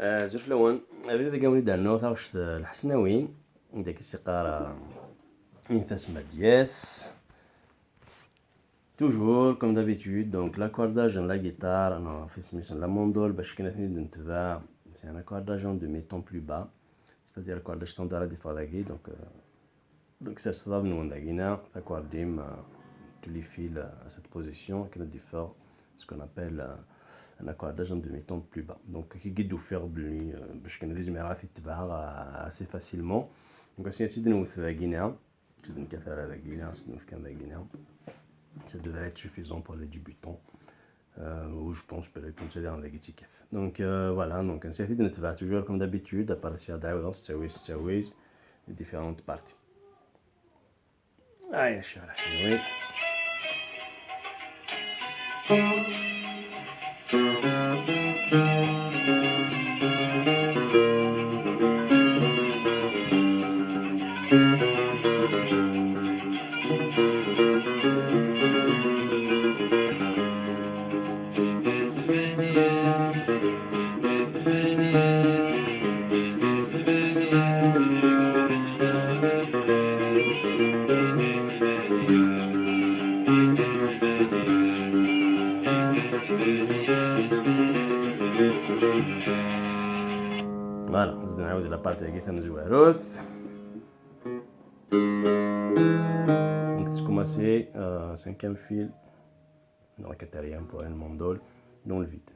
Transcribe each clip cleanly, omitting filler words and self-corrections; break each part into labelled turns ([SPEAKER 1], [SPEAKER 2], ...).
[SPEAKER 1] زور فلاون أبريد ذاك وليد درنو ثاغشت الحسناوي داك السيقارة إنثاس مدياس. Toujours comme d'habitude, donc l'accordage dans la guitare, non, la mandole, باش كنا نتبع, c'est un accordage en demi-ton plus bas, c'est-à-dire accordage standard à des donc ça se donne nous tous les fils à cette position qui diffère ce qu'on appelle un accordage en demi-ton plus bas. Donc qui guide faire بلي باش كنا ديزميرات يتبع assez facilement. Donc c'est تدنوث ذاكينا تدن كثر ذاكينا تدنوث كان ذاكينا. Ça devrait être suffisant pour les débutants. Ou je pense peut-être comme ça dans la étiquette. Donc voilà, donc c'est de toujours comme d'habitude à partir d'Aoué, les différentes parties. Allez, je suis là, Voilà, نزيد نعاود la partie كي تنزويروث. Donc commencer cinquième fil dans la quatrième pour une mandole dans le vide.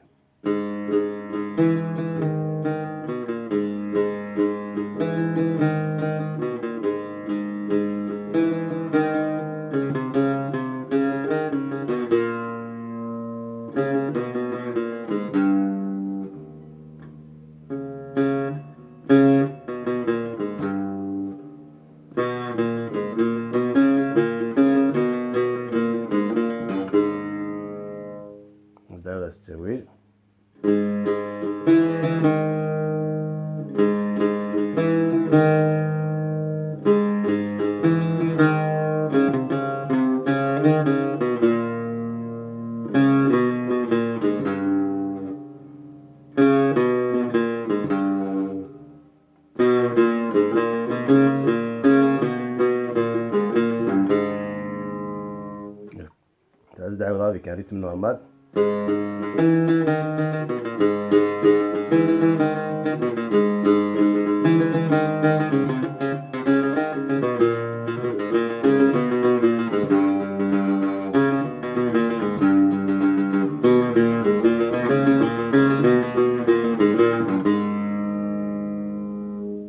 [SPEAKER 1] Avec un rythme normal.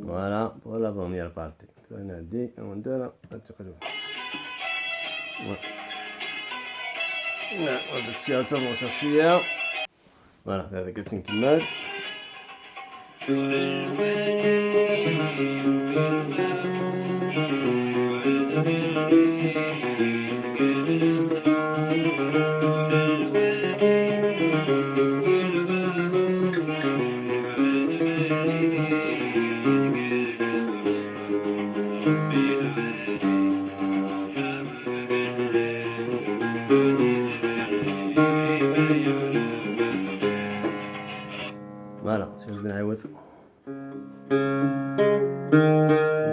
[SPEAKER 1] Voilà pour la première partie. Voilà, avec le نكمل. Voilà, si je نعاود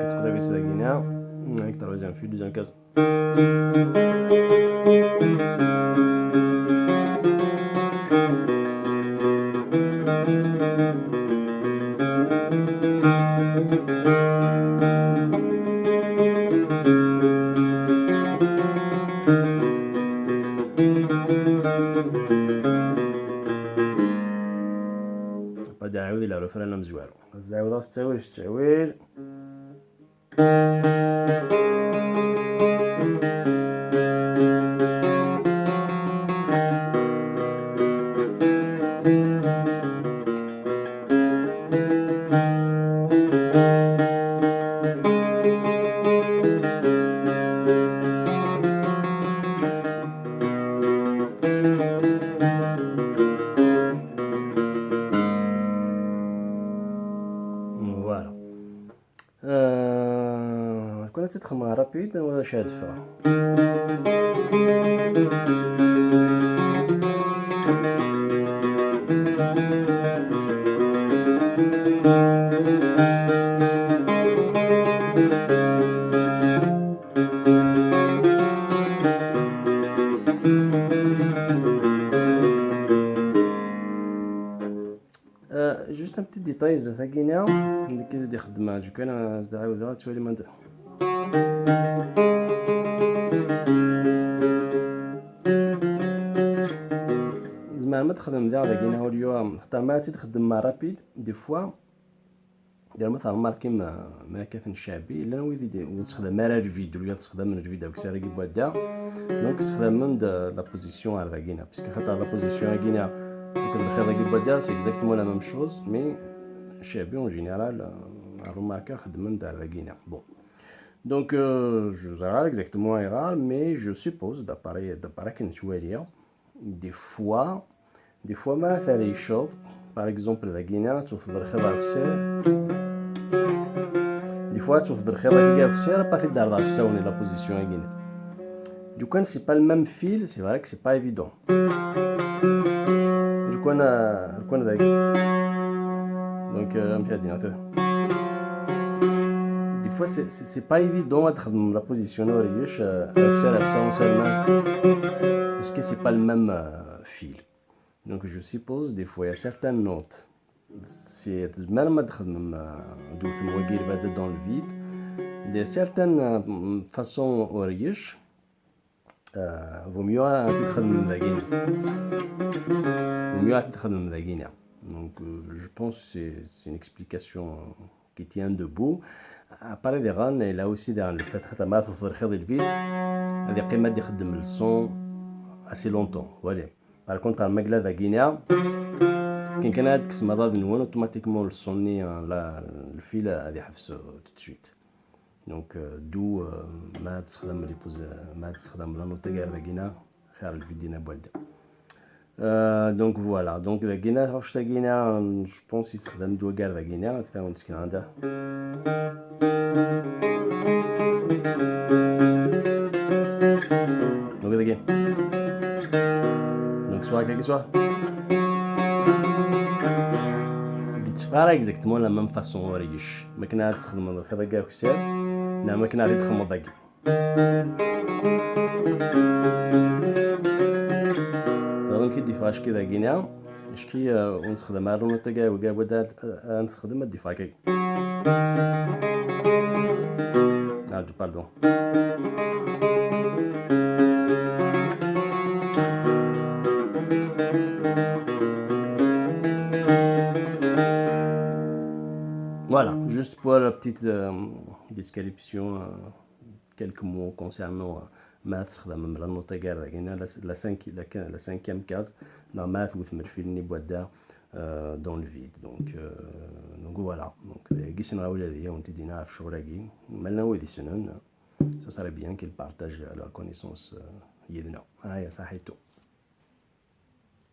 [SPEAKER 1] تقريبا تلاقينا avec troisième fil, deuxième case. عاود الى refrain مزوارو عاود تساوي تساوي. Voilà. كنا تدخل rapide ولا شاد فا. Juste un petit détail ثاكينا كي زيد يخدم جو كان زيد عاودها تولي ما زعما ما تخدم داع ذاكينا هو اليوم حتى ما تخدم مع rapide des fois دير مثلا ماركي ما كاثن الشعبي لا ويدي نستخدم راه ال vide ولا تستخدم ال vide كساري كي بوادا donc استخدم من la position على ذاكينا parce que خاطر la position كينا donc الخيط كي بوادا c'est exactement la même chose mais الشعبي en général remarqué خدم دار ذاكينا. Bon, donc je زعما exactement ايغار mais je suppose d'après كنتواليا des fois ما ثاني يشوض par exemple ذاكينا توفض الخيط كسار des fois توفض الخيط كي كسار با تدار دار ساوني la position كينا. Du coup, c'est pas le même fil, c'est vrai que c'est pas évident. Du coup, on a donc des fois c'est pas évident de la position parce que c'est pas le même fil. Donc je suppose des fois il y a certaines notes c'est même ما تخدم dans le vide de certaines façons اوريش vaut mieux تخدم ذاكينا vaut mieux تخدم ذاكينا. Donc je pense que c'est une explication qui tient debout. Après les غان là aussi dans le fait خاطر ما توصل الخيط ال vide هذه قيمة يخدم ال son assez longtemps. Voilà, par contre المقلة ذاكينا كاين كان هاد كسما ضاد نون automatiquement ال son ني ال fil هذه يحبس tout de suite. Donc d'où ما تستخدم les pos ما تستخدم la note كاع ذاكينا خير ال vide دينا بوالدا. Donc voilà, donc ذاكينا واش ذاكينا je pense يستخدم دوا كاع ذاكينا تاع نسكن عندها. Donc ذاكي donc soit كاكي soit تفارا exactement la même façon ريش ما كنا تستخدم الخيط كاع كسر نعم ما كنا غادي تخمض ذاكي. Donc كي ديفاش كي ذاكينا شكي ونستخدم هاد ال note كاع وكاع بدا نستخدم الديفا كي pardon. Voilà, juste pour la petite description, quelques mots concernant maths, la note la cinquième case, la maths ou dans le vide. Donc voilà. Donc, ça serait bien qu'ils partagent leur connaissance.